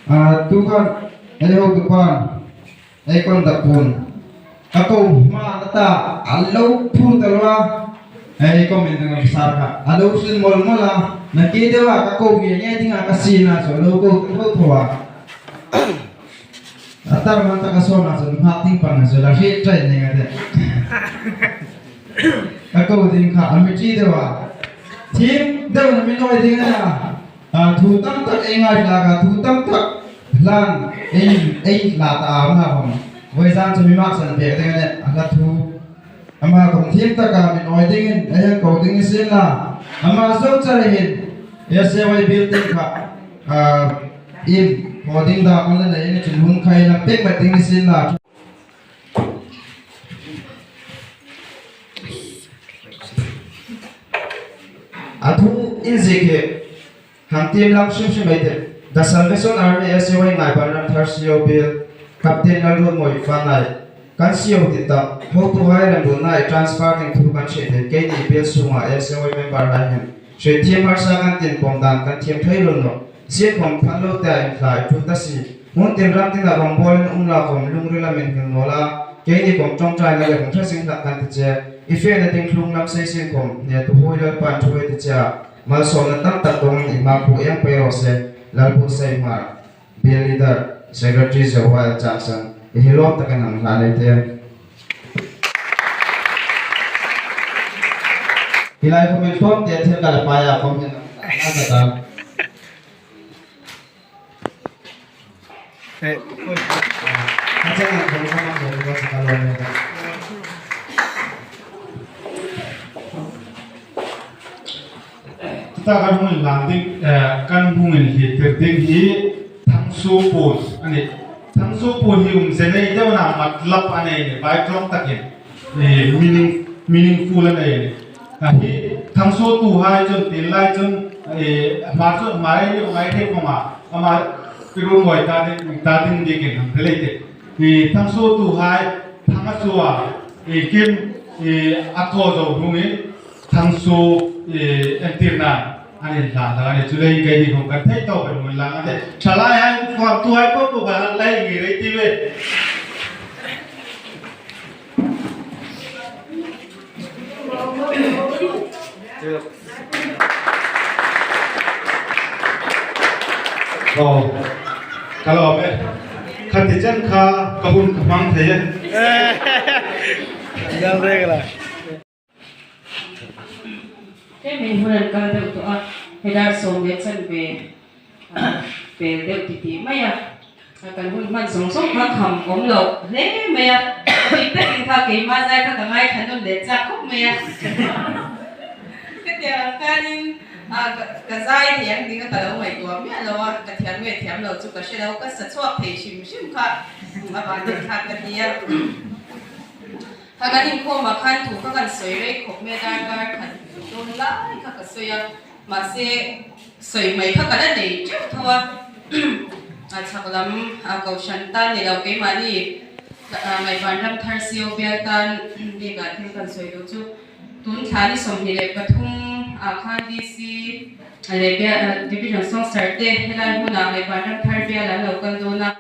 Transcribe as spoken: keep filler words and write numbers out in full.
A, tu khan, ei hotupan, ei conductor pu'n, ka ko hma na ta, a lo phur ta lo a. Ei comment ding sir kha, a lo hril mawl mawl a, nakie deu a, ka ko nge nge dinga ka sina chu, lo ko tho tho a. A tar man ta ka sona chu, hma ting pan na chu, la hriet ṭan ning a tih. Ka ko ding kha, a mi ṭi deu a. Thiem deu na mi nawi ding a na. A, thu tam tak ei ngaithlak a, thu tam tak hlan ei, ei hla ta a, ama khom. Vawizan chu mi maksan pek ding a nih, a hla thu. Ama khom thiem taka mi nawi dingin, ei hang ko ding ni sien la. Ama zo char hin, S A Y building kha, a, in, ho ding da kon la nei ni chun hun khai la pek ma ding ni sien la. A thu inziek hi, hang tiem lang hrim hrim ei tih. The Salvation Army S A Y Ngaiban Ramthar C O Bial, Captain Lalruolmawi Fanai, kan C O ti tak, hotuhai remruotna ei transfer ding thu kan hriet hi, keini bial sunga S A Y member hai hin, hriet thiem harsa kan tin pawm dan kan thiem thei lo nawh. Sien khom phan lo te a inhla ei ṭhu ta si. Hmun tin ram tina rawngbawlin um la khom lungrila min hril naw la. Keini khom ṭawngṭaina le hung hre zing hlak kan ti che. I fena ding tlung lam sei sien khom, hnetu huoi Lalpan thu ei ti che a. Malsawmna tam tak dongin i hma phu eng pei raw se. Lalbuotsai Hmar, Bial leader, secretary Zohai Changsan, i hi lawm takin hang hlan ei tih. Hi lai comment form te thil ka la pai a, comment hang hlan ta. Eh. A chang a, comment form a, comment form a, ka lo ne. Tuta kan hung inhlan ding, eh, kan hung inhliettir ding hi Thangsuo Puon a nih. Thangsuo Puon hi umzie nei deuna matlab a nei a nih, vai tlawm takin, eh, meaning, meaningful a nei a nih. A hi Thangsuotuhai chun, tin lai chun, eh, Hmar chu, Hmar ei ni ngai thei khom a, ama i ruol ngoi ta ding, ta ding biekin hang hril ei tih. Eh, Thangsuotuhai, thang a suo a, eh, kim, eh, a thaw zo hnungin, Thangsuo, eh, entirnan an inhlan hlak a nih, chuleiin keini khom kan thei tawk kan hung inhlan a nih. Thalai hai, kuomtuhai po po kha lai ngir ei tiu. Aw, ka lawm e. Kha ti chen kha ka hun ka hmang thei e. Dal reng la. Ṭhe, min hun an kal deuh tawh a, headar sawm le chanve, a, pel deuh titi mai a. A, kan hun hman zawng zawng kha kham awm lo hle mai a. Tui takin kha keima zai kha ka ngaithla nuom le chak khawp mai a. Ka ti ang khanin, a, ka, ka zai thei ang ding a ka lo ngaihtuah miah lo a, ka thiam nge thiam lo chu ka hre lo, ka sa chhuak thei hrim hrim kha. A ban ding kha ka ti a. Kha kan inkhawma khan thu kha kan sawi rei khawp mai, darkar khat dawn lai kha ka sawi a, mahse, sawi mai kha ka la nei ṭeuh tho a. A chhak lam, a, kohran tan ni lo, keimahni, a, Ngaiban Ramthar C O Bial tan bika thil kan sawi lo chu, tun thla ni sawmhni le pathum a khan D C, a, le Bial, a, Division Sawngsarte helai hmuna Ngaiban Ramthar Bial an lo kal dawn a.